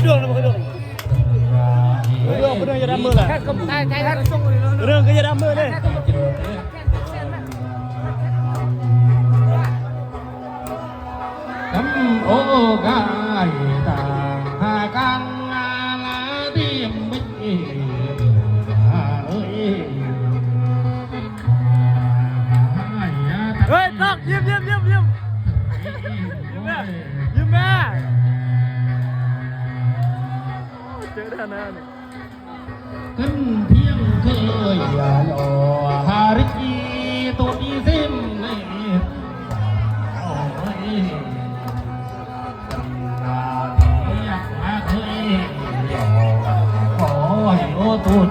ດວງນະ ດວງ ດວງ ດວງ ຢ່າດຳມືລະ ດວງກໍຢ່າດຳມືເດ້. ເຮີ້ຍ ຕັອກ ຍິ້ມ ຍິ້ມ ຍິ້ມ ຍິ້ມ ຍິ້ມແມ້ ຍິ້ມແມ້ ເຈີດານານີ້. ໂອ້ຍ ໂອ້ ຕູດ